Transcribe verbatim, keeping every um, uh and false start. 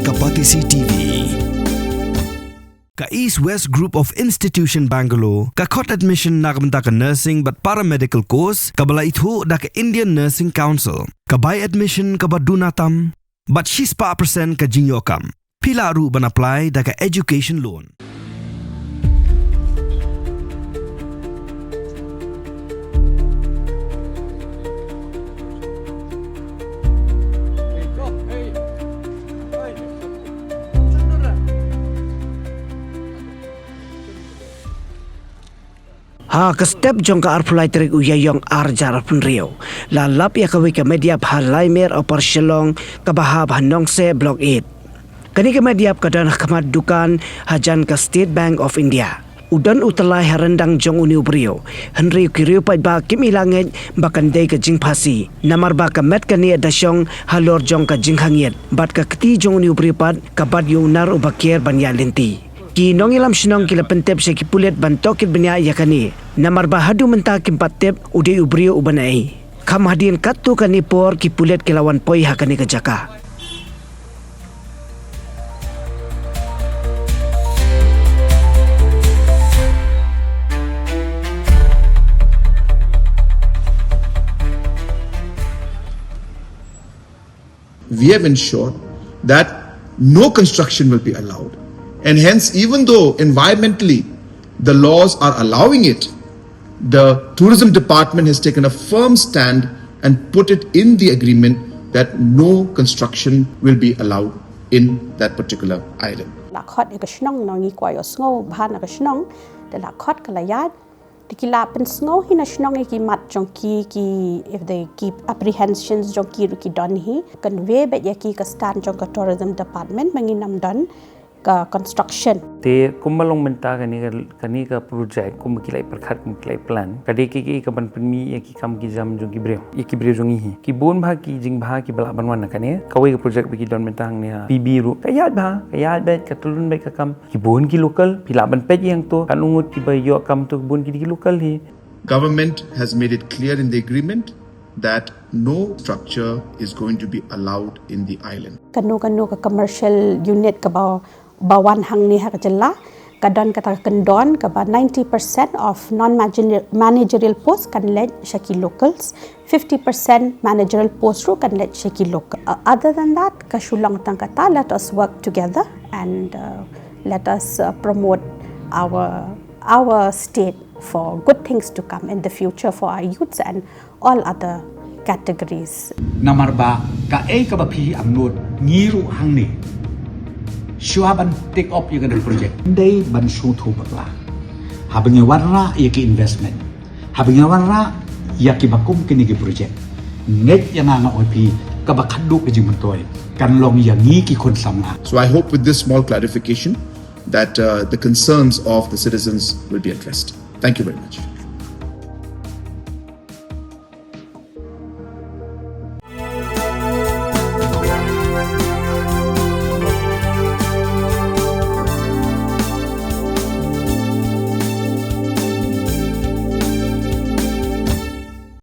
Ka Batesi T V. Ka East West Group of Institution Bangalore ka khot admission na ka bynta ka nursing bad paramedical course kaba la ithuh da ka Indian Nursing Council. Ka bai admission kaba duna tam bad shispah percent ka jingïoh kam. Phi lah ruh ban apply da ka education loan. Ha ka step jong ka arphew lai tarik u Ïaïong ar hajar arphew hynriew, la lap ïa kawei ka met ïap ha Laimer Upper Shillong kaba hap ha Nongse Block eight. Kane ka met ïap ka don ha khmat dukan hajan ka State Bank of India. U don u tyllai ha ryndang jong une u briew. Hynrei ki riew paidbah kim ïa la ngeit ba kan dei ka jingphasi. Namar ba ka met kane da shong halor jong ka jingkhang ïit bad ka kti jong une u briew pat ka bat ïa u nar uba kiar ban ïaid lynti. Ki nongïalam shnong ki la pyntip sha ki pulit ban tohkit bniah ïa kane. Namar ba haduh mynta kim pat tip u dei u briew uba naei. Kham hadien katto katne por ki pulit ki la wan poi ha kane ka jaka. We have ensured that no construction will be allowed. And hence, even though environmentally the laws are allowing it, the tourism department has taken a firm stand and put it in the agreement that no construction will be allowed in that particular island. La khot ïa ka shnong, ngi kwah ïohsngew bha na ka shnong, te la khot ka la ïaid. Te ki la pynsngew hi na shnong ïa ki mat jong ki, ki, if they keep apprehensions jong ki ruh ki don hi. Convey beit ïa ki ka stand jong ka tourism department ba ngin ym don ka construction. Te kumba long mynta kane ka, kane ka project kumba ki la ïa pyrkhat, kumba ki la ïa plan, ka dei ka, ka, ka ban pynmih ïa ki kam ki jam jong ki briew, ïa ki briew jong ngi hi. Ki bun bha ki jingbha kiba lah ban wan na kane. Kawei ka project ba ki don mynta hangne ha P B ruh ka ïaid bha, ka ïaid beit, ka tyllun beit ka kam. Ki bun ki local, phi lah ban peit ïa hangto, katno ngut kiba ïoh kam to, ki bun ki dei ki local hi. Government has made it clear in the agreement that no structure is going to be allowed in the island. Kano kano ka commercial unit kaba, ba wan hangne ha ka jylla, ka don kata ka kyndon kaba ninety percent of non-managerial post kan leit sha ki locals, fifty percent managerial post ruh kan leit sha ki local. Uh, other than that, ka shu long tang kata, let us work together and, uh, let us, uh, promote our, our state for good things to come in the future for our youths and all other categories. Namar ba kaei kaba phi angnud, ngi ruh hangne shuwa ban take up ïa kane ka project, dei ban sngewthuh bakla. Haba ngi wanrah ïa ki investment, haba ngi wanrah ïa kiba kum kine ki project, ngeit ïa nga, nga ong ïa phi, kaba khadduh ka jingmyntoi kan long ïa ngi ki khun samla. So I hope with this small clarification that, uh, the concerns of the citizens will be addressed. Thank you very much.